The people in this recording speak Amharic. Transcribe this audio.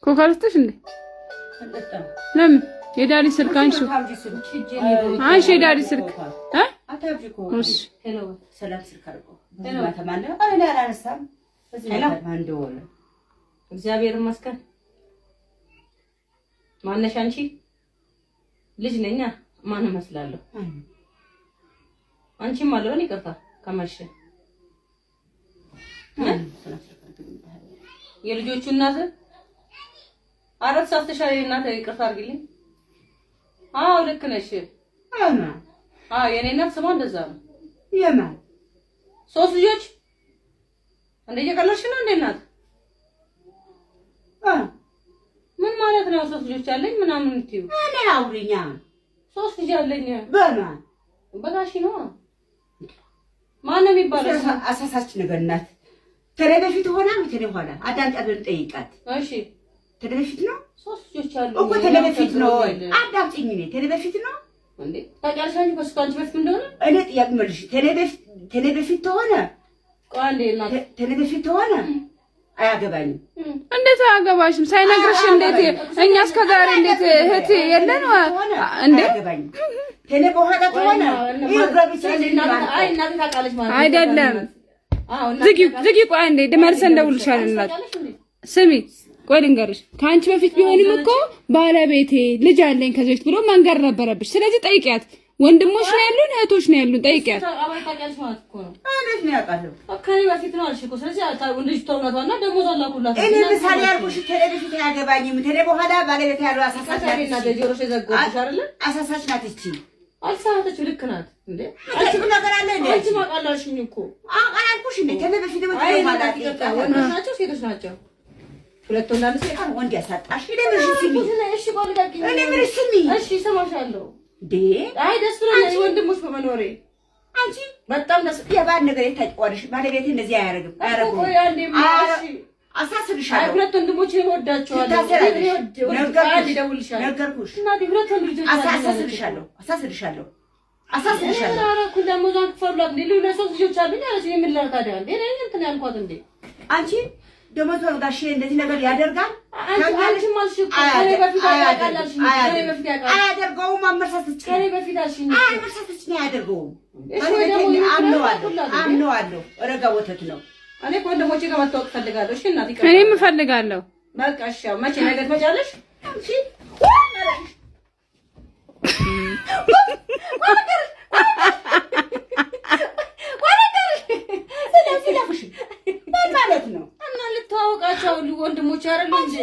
ኮካ ልስጥሽ እንዴ? ለምን የ daddy ስልክ አንሺ፣ አንሺ የ daddy ስልክ እ እሺ እግዚአብሔር ይመስገን። ማነሽ አንቺ? ልጅ ነኛ። ማን እመስላለሁ? አንቺም አለውን። ይቅርታ ከመሸ የልጆቹ እናት አራት ሰዓት ተሻለ። እናት ይቅርታ አድርጊልኝ። አዎ ልክ ነሽ። አዎ የኔ እናት ስሟ እንደዛ ነው። የማን ሶስት ልጆች እንደ እየቀለድሽ ነው እንዴ እናት? ምን ማለት ነው? ሶስት ልጆች አለኝ ምናምን የምትይው? እኔ አውሪኛ። ሶስት ልጅ አለኝ። በማን በጋሺ ነው። ማን ነው የሚባለው? አሳሳች ነገር ናት። ተኔ በፊት ሆና ተኔ ኋላ አዳምጣት፣ ጠይቃት። እሺ ተኔ በፊት ነው። ሶስት ልጆች አሉ እኮ ተኔ በፊት ነው። አዳምጪኝ። እኔ ተኔ በፊት ነው እንዴ? ታውቂያለሽ አንቺ ከእሱ ከአንቺ በፊት እንደሆነ። እኔ ጥያቄ መልሽ። ተኔ በፊት ተሆነ ቆይ አንዴ እናት፣ ተኔ በፊት ተሆነ አያገባኝም። እንዴት አያገባሽም? ሳይነግርሽ እንዴት እኛ እስከ ዛሬ እንዴት እህት የለን እንዴ? አያገባኝም። ተኔ በኋላ ተሆነ አይ እናቴ ታውቃለች ማለት ነው። አይደለም። ዝጊ ዝጊ። ቆይ አንዴ መልሰን እንደውልሻለን። እናት ስሚ፣ ቆይ ልንገርሽ፣ ከአንቺ በፊት ቢሆንም እኮ ባለቤቴ ልጅ አለኝ ከዚህ በፊት ብሎ መንገር ነበረብሽ። ስለዚህ ጠይቂያት። ወንድሞች ነው ያሉን፣ እህቶች ነው ያሉን፣ ጠይቂያት። ታውቂያለሽ ማለት እኮ ነው። እንዴት ነው ያውቃለሁ? ከእኔ በፊት ነው አልሽ እኮ። ስለዚህ ልጅቷ እውነቷን ነው። ደሞዝ አላኩላት። እኔ ምሳሌ ያልኩሽ ተኔ በፊት አያገባኝም። ተኔ በኋላ ባለቤቴ ያለው አሳሳች ናት። እናቴ ጆሮሽ የዘጋሁብሽ አይደለ? አሳሳች ናት እቺ። አልሳተችም። ልክ ናት እንዴ? አንቺ ምን ነገር አለ እንዴ? አንቺም አውቃለሁ እኮ። አልኩሽ እንዴ ተኔ በፊት ነው። አይ እናቴ ይቅርታ፣ ወንዶች ናቸው ሴቶች ናቸው? ሁለት ወንድ አንድ ሴት። ወንድ ያሳጣሽ። እኔ ምንሽ ስሚ፣ እሺ ቆይ ልቀቂኝ። እኔ ምንሽ ስሚ። እሺ እሰማሻለሁ። እንዴ አይ ደስ ብሎኛል ወንድሞች በመኖሬ። አንቺ በጣም ደስ የባል ነገር የታጭቋለሽ። ባለቤቴ እንደዚህ አያደርግም፣ አያደርገውም። ቆይ አንዴ እሺ አሳስብሻለሁ። ሁለት ወንድሞች እወዳቸዋለሁ። ትታሰሪያለሽ። እደውልልሻለሁ። ነገርኩሽ። እናቴ ሁለት ወንድ ልጆች አሳስብሻለሁ፣ አሳስብሻለሁ፣ አሳስብሻለሁ። ኧረ ደሞዟን ክፈሏት እንዴ! ለሶስት ልጆች አሉኝ አለች። እኔ ምን ላድርግ ታዲያ? እንዴ እኔ እንትን ያልኳት እንዴ አንቺ ደሞዟን ጋሼ እንደዚህ ነገር ያደርጋል? አንቺም አልሽ እኮ ከእኔ በፊት ያውቃል አልሽኝ። ከእኔ በፊት ያውቃል። አያደርገውም። አመርሳትች ከእኔ በፊት አልሽኝ። አመርሳትች ነው አያደርገውም። እሺ ወይ ደግሞ አምነዋለሁ፣ አምነዋለሁ። ረጋ ወተት ነው። እኔ ከወንድሞቼ ጋር መታወቅ እፈልጋለሁ። እሺ እናቴ ይቅርታ። እኔም እፈልጋለሁ። በቃ እሺ። ያው መቼ ነገ ትመጫለሽ? አንቺ ምን ማለት ነው? እና ልተዋወቃቸው ወንድሞቼ አይደል እንጂ